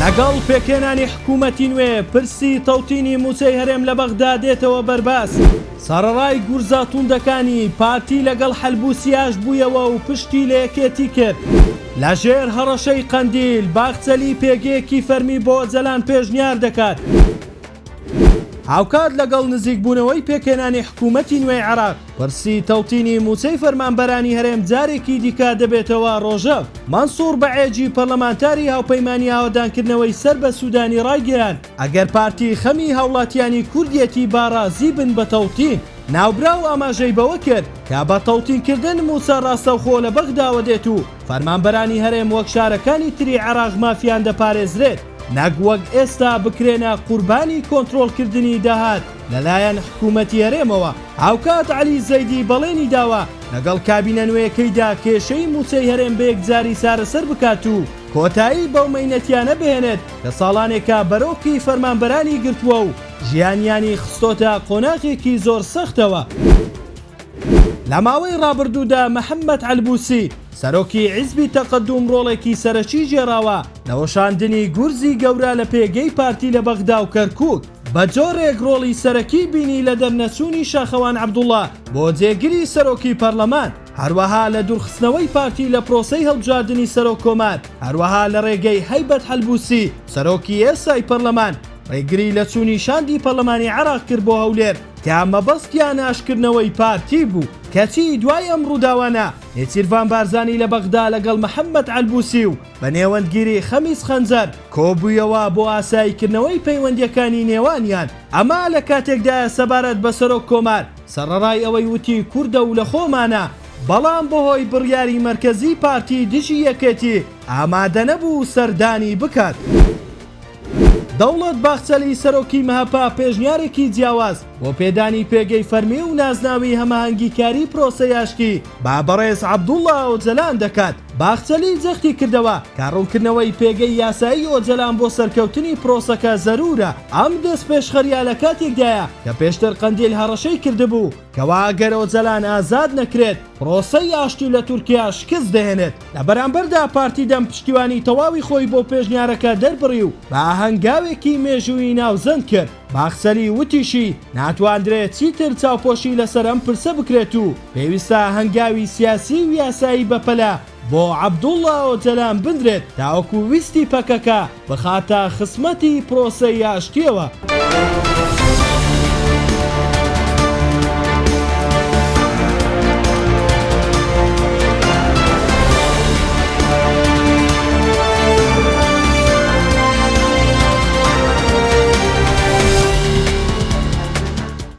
لەگەڵ پێکهێنانی حکوومەتی نوێ، پرسی تەوتینی مووچەی هەرێم لە بەغدا دێتەوە بەرباس. سەڕەڕای گورزە توندەکانی، پارتی لەگەڵ حەلبوسی ئاشت بوویەوە و پشتی لە یەکێتی کرد. لە ژێر هەڕەشەی قەندیل، باخچەلی پێگەیەکی فەرمی بۆ ئۆجەلان پێشنیار دەکات. هاوکات لەگەڵ نزیکبوونەوەی پێکهێنانی حکوومەتی نوێی عێراق، پرسی تەوتینی مووچەی فەرمانبەرانی هەرێم جارێکی دیکە دەبێتەوە ڕۆژەڤ. مەنسوڕ بەعێجی پەرلەمانتاری هاوپەیمانی ئاوەدانکردنەوەی سەر بە سوودانی ڕایگەیاند، ئەگەر پارتی خەمی هاوڵاتیانی کوردیەتی با ڕازی بن بە تەوتین. ناوبراو ئاماژەی بەوە کرد کە بە تەوتینکردن مووچە ڕاستەوخۆ لە بەغداوە دێت و فەرمانبەرانی هەرێم وەک شارەکانی تری عێراق مافیان دەپارێزرێت نەک وەک ئێستا بکرێنە قوربانی کۆنترۆڵکردنی داهات لەلایەن حکوومەتی هەرێمەوە. هاوکات عەلی زەیدی بەڵێنی داوە لەگەڵ کابینە نوێیەکەیدا کێشەی مووچەی هەرێم بەیەکجاری چارەسەر بکات و کۆتایی بەو مەینەتیانە بهێنێت کە ساڵانێکە بەرۆکی فەرمانبەرانی گرتووە و ژیانیانی خستۆتە قۆناغێکی زۆر سەختەوە. لە ماوەی ڕابردوودا محەممەد عەلبوسی، سەرۆکی حیزبی تەقەدوم ڕۆڵێکی سەرەکی گێڕاوە لە وەشاندنی گورزی گەورە لە پێگەی پارتی لە بەغدا و کەرکوک، بە جۆرێک ڕۆڵی سەرەکی بینی لە دەرنەچوونی شاخەوان عەبدوڵا بۆ جێگری سەرۆکی پەرلەمان، هەروەها لە دوورخستنەوەی پارتی لە پرۆسەی هەڵبژاردنی سەرۆک کۆمار، هەروەها لە ڕێگەی هەیبەت حەلبوسی، سەرۆکی ئێستای پەرلەمان، ڕێگری لە چوونی شاندی پەرلەمانی عێراق کرد بۆ هەولێر کە مەبەستیان ئاشتکردنەوەی پارتی بوو، کەچی دوای ئەم ڕووداوانە نێچیرڤان بارزانی لە بەغدا لەگەڵ محەمەد عەلبوسی و بە نێوەندگیری خەمیس خەنجەر کۆبوویەوە بۆ ئاساییکردنەوەی پەیوەندییەکانی نێوانیان، ئەمە لە کاتێکدایە سەبارەت بە سەرۆک کۆمار سەڕەڕای ئەوەی وتی کوردە و لە خۆمانە، بەڵام بەهۆی بڕیاری مەرکەزی پارتی دژی یەکێتی ئامادەنەبوو سەردانی بکات. دەوڵەت باخچەلی سەرۆکی مەهەپە پێشنیارێکی جیاواز بۆ پێدانی پێگەی فەرمی و نازناوی هەماهەنگیکاری پرۆسەی ئاشتی بە بەڕێز عەبدوڵا ئۆجەلان دەکات. باخچەلی جەختی کردەوە کە ڕوونکردنەوەی پێگەی یاسایی ئۆجەلان بۆ سەرکەوتنی پرۆسەکە زەروورە. ئەم دەستپێشخەرییە لە کاتێکدایە کە پێشتر قەندیل هەڕەشەی کردبوو کەوا ئەگەر ئۆجەلان ئازاد نەکرێت، پرۆسەی ئاشتی لە تورکیا شکست دەهێنێت. لە بەرامبەردا پارتی دەم پشتیوانی تەواوی خۆی بۆ پێشنیارەکە دەربڕی و بە هەنگاوێکی مێژوویی ناوزەند کرد. باخچەلی وتیشی، ناتواندرێت چیتر چاوپۆشی لەسەر ئەم پرسە بکرێت و پێویستە هەنگاوی سیاسی و یاسایی بەپەلە بۆ عەبدوڵڵا ئۆجەلان بنرێت تاوەکو ویستی پەکەکە بخاتە خزمەتی پرۆسەی ئاشتییەوە.